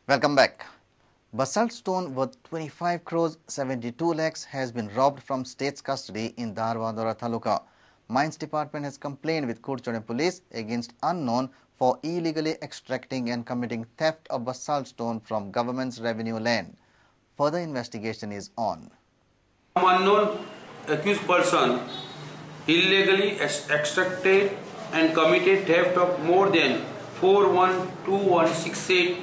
Welcome back. Basalt stone worth 25 crores 72 lakhs has been robbed from state's custody in Dharbandora Taluka. Mines Department has complained with Curchorem Police against unknown for illegally extracting and committing theft of basalt stone from government's revenue land. Further investigation is on. Unknown accused person illegally extracted and committed theft of more than 412168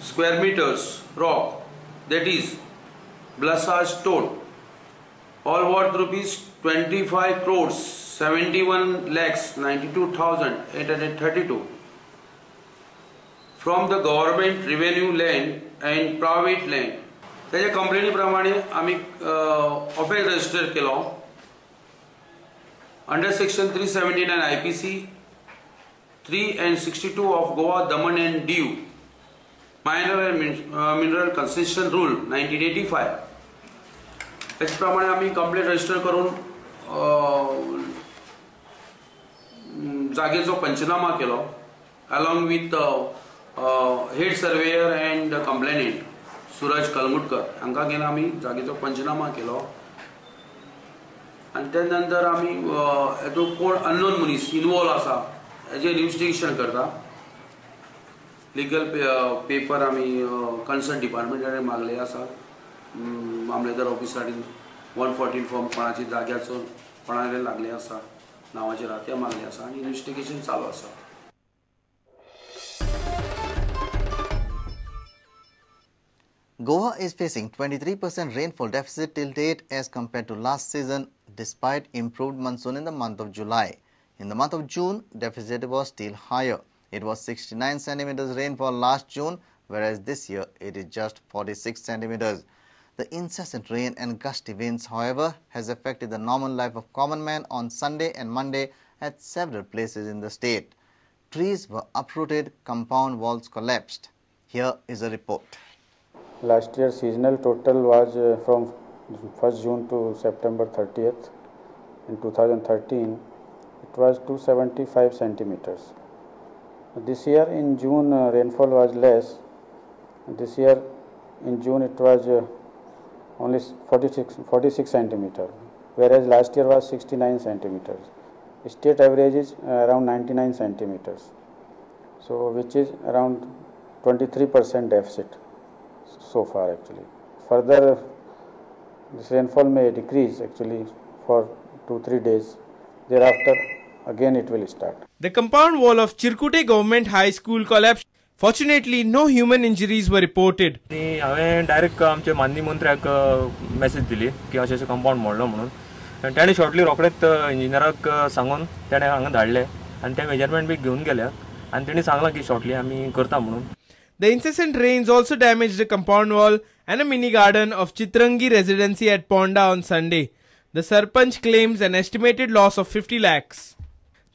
square meters rock, that is basalt stone, all worth rupees 25 crores 71 lakhs 92,832 from the government revenue land and private land. त्याच्या कंप्लेनी प्रमाणे आम्ही offence register केलो under section 379 IPC 3 and 62 of Goa Daman and Diu Minor and Mineral Concession Rule 1985. त्याचप्रमाणे आम्ही complaint register करून जागेचो पंचनामा केलो along with head surveyor and complainant Suraj Kalmutkar हांकां घेवन आमी जागेचो पंचनामा केलो आनी त्या नंतर आमी हेतूंत कोण अननोन मनीस इनवॉल्व आसा हेजें इन्वेस्टिगेशन करता. लिगल पेपर आमी कन्सर्न डिपार्टमेंटान मागले आसा. मामलेदार ऑफिसांनी 114 फॉर्म कोणाच्या जाग्याचो कोणाले लागले आसा नांवाचेर ते मागले आसा आनी इन्वेस्टिगेशन चालू आसा. Goa is facing 23% rainfall deficit till date as compared to last season, despite improved monsoon in the month of July. In the month of June, deficit was still higher. It was 69 centimeters rainfall last June, whereas this year it is just 46 centimeters. The incessant rain and gusty winds, however, has affected the normal life of common man on Sunday and Monday at several places in the state. Trees were uprooted, compound walls collapsed. Here is a report. Last year seasonal total was from 1st June to September 30th in 2013, it was 275 centimeters. This year in June rainfall was less. This year in June it was only 46 centimeter, whereas last year was 69 centimeters. State average is around 99 centimeters, so which is around 23% deficit so far actually. Further, this rainfall may decrease actually for 2-3 days. Thereafter, again it will start. The compound wall of Chirkute Government High School collapsed. Fortunately, no human injuries were reported. हांवें direct आमचे माननीय मंत्र्याक message दिली की अशें अशें compound मोडलो म्हणून, आनी ताणें शॉर्टली रोखडेच इंजिनियराक सांगून ताणें हांगा धाडले आनी ते मेजरमेंट बी घेवन गेल्या आनी तेणी सांगलां की शॉर्टली आमी करता म्हणून. The incessant rains also damaged the compound wall and a mini garden of Chitrangi Residency at Ponda on Sunday. The Sarpanch claims an estimated loss of 50 lakhs.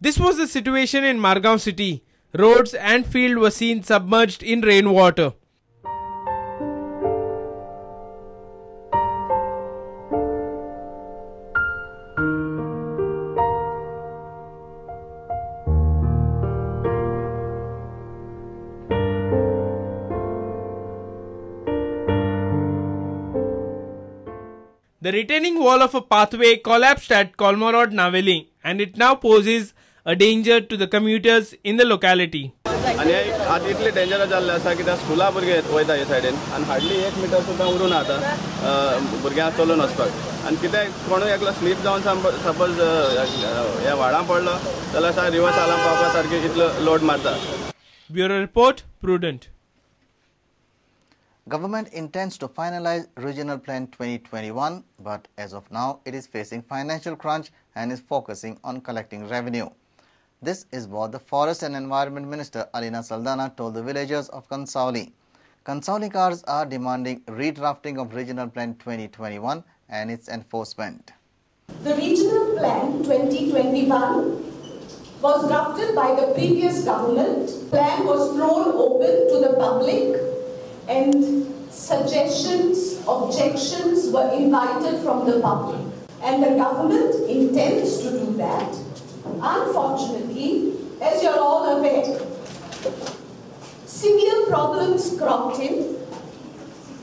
This was the situation in Margao city. Roads and field were seen submerged in rainwater. The retaining wall of a pathway collapsed at Colmorod, Naveli, and it now poses a danger to the commuters in the locality. आनी आतां इतले dangerous जाल्लें आसा की त्या स्कुला भुरगे वयता हे सायडीन आनी हार्डली 1 मिटर सुद्दां उरूना आतां भुरग्यांक चलून वचपाक. आनी कितें कोणूय एकलो स्लीप जावन सपोज ह्या व्हाळां पडलो जाल्यार सारकें रिवर्स आलाम पावपा सारकें इतलो लोड मारता. Bureau report, Prudent. Government intends to finalize Regional Plan 2021, but as of now, it is facing financial crunch and is focusing on collecting revenue. This is what the Forest and Environment Minister Alina Saldana told the villagers of Cansaulim. Cansaulimkars are demanding redrafting of Regional Plan 2021 and its enforcement. The Regional Plan 2021 was drafted by the previous government. The plan was thrown open to the public and suggestions, objections were invited from the public. And the government intends to do that. Unfortunately, as you are all aware, Severe problems cropped in.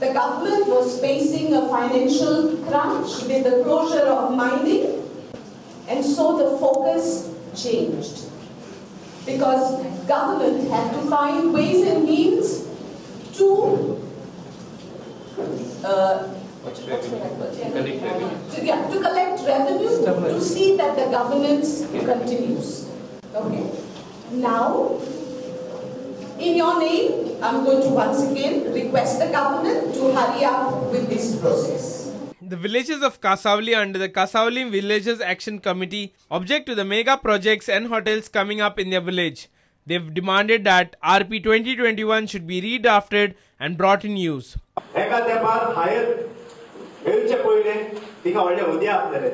The government was facing a financial crunch with the closure of mining, and so the focus changed because government had to find ways and means to collect revenue, to see that the governance continues. Okay. Now, in your name, I'm going to once again request the government to hurry up with this process. The villagers of Cansaulim under the Cansaulim Villagers Action Committee object to the mega projects and hotels coming up in their village. They've demanded that RP 2021 should be redrafted and brought in use. एका तेंपार higher येवचे पयले तिका व्हडले उदया आसलेले,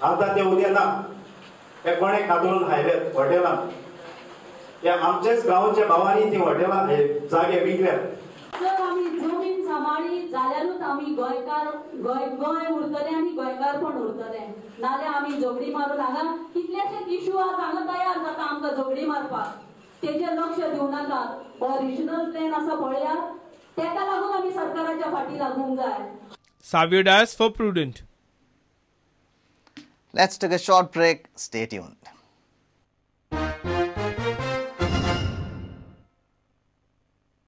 आतां ते उदया ना. हे कोणे कातरून हायले हॉटेलान, हे आमचेच गांवच्या भावांनी ती हॉटेलां हे जागे विकल्यात. जर आमी जमीन सांबाळ्ळी जाल्यारूच आमी गोंयकार गोंय उरतले आनी गोंयकारपण उरतले. नाल्यार आमी झगडी मारून हांगा कितलेशेच इशू आज हांगा तयार जाता आमकां झगडी मारपाक. तेजेर लक्ष दिवं नाकात. हो रिजनल प्लॅन आसा पळयात, तेका लागून आमी सरकाराच्या फाटी लागूंक जाय. Savio Dias for Prudent. Let's take a short break. Stay tuned.